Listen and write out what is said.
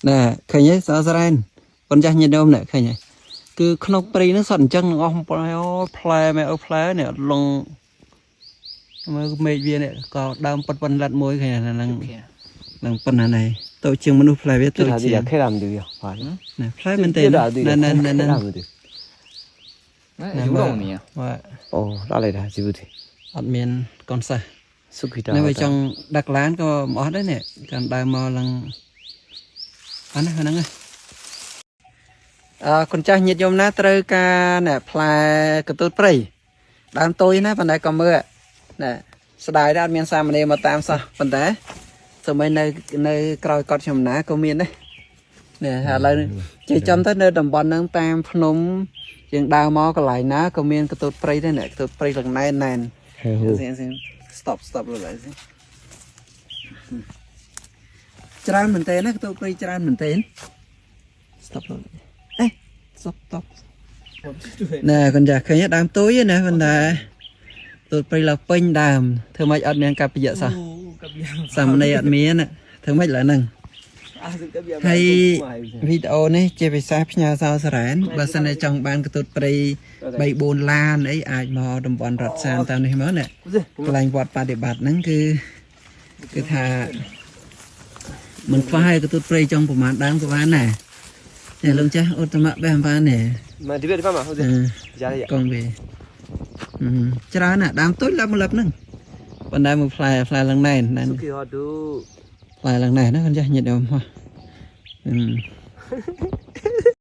ណែឃើញទេសស្រែនប៉ុនចាស់ញាតិញោមណែឃើញទេគឺក្នុងព្រៃហ្នឹងសត្វអញ្ចឹងទាំងអស់បងអូផ្លែមែអូផ្លែនេះអត់លងមើលមេឃវានេះក៏ដើមប៉ុតប៉ុនលិតមួយឃើញអាហ្នឹងហ្នឹងប៉ុណ្ណានេះតូចជាងមនុស្សផ្លែវាតូច 这 ជាង 啥子也开他们的呀，反正 ណែផ្លែមែនទេ 这啥子 ណែ 也 ណែណែ 开他们的。 ណែយូរដល់នេះ បាទ 哦，哪来的？对不对？ អត់មានកូនសិស្ស สุขิตา នៅវាចង់ដឹកឡានក៏មិនអស់ដែរនេះកាន់ដើមមកឡើងអានេះហ្នឹងឯងអើគុណចាស់ញាតិញោមណាត្រូវការណែផ្លែកន្ទូតព្រៃដើមតូចណាប៉ុន្តែក៏មើលណែស្ដាយដែរអត់មានសាមណេរមកតាមសោះប៉ុន្តែសូម្បីនៅនៅក្រោយកត់ខ្ញុំណាក៏មានដែរនេះឥឡូវជិះចំទៅនៅតំបន់ហ្នឹងតាមភ្នំយើងដើរមកកន្លែងណាក៏មានកន្ទូតព្រៃដែរណែកន្ទូតព្រៃឡើងណែនណែន ហេហូ Stop, stop លើឡើយច្រើនមែនទេណាកន្ទូព្រៃច្រើនមែនទេ stop លើអេ stop, stop ណែកូនចាស់ឃើញទេដើមទួយណាប៉ុន្តែទូតព្រៃឡើងពេញដើមធ្វើម៉េចអត់មានការពយៈសោះសាមណេរអត់មានណាធ្វើម៉េចឡើយហ្នឹងហើយវីដេអូនេះជាពិសេសផ្ញើសោសរ៉ែនបើសិនជាចង់បានកន្ទូតព្រៃ3 4ឡានអីអាចមកតំបន់រដ្ឋសានតាមនេះមកណាកន្លែងវត្តបដិបត្តិហ្នឹងគឺគឺថាមិនខ្វះហើយកន្ទូតព្រៃចង់ប្រហែលដើមក៏បានដែរនេះលោកចាស់ឧត្តមៈបេះបាននេះ มาဒီဘက်ဒီဘက်မှာဟုတ်တယ်ကြားရ កងវាអឺច្រើនណាស់ដើមទូចឡាប់មកឡាប់ហ្នឹងប៉ុន្តែមួយផ្លែផ្លែឡើងណែនណែន សុខិហតុ ផ្លែឡើងណែនណាកូនចាស់ញាតិញោមហ៎អឺ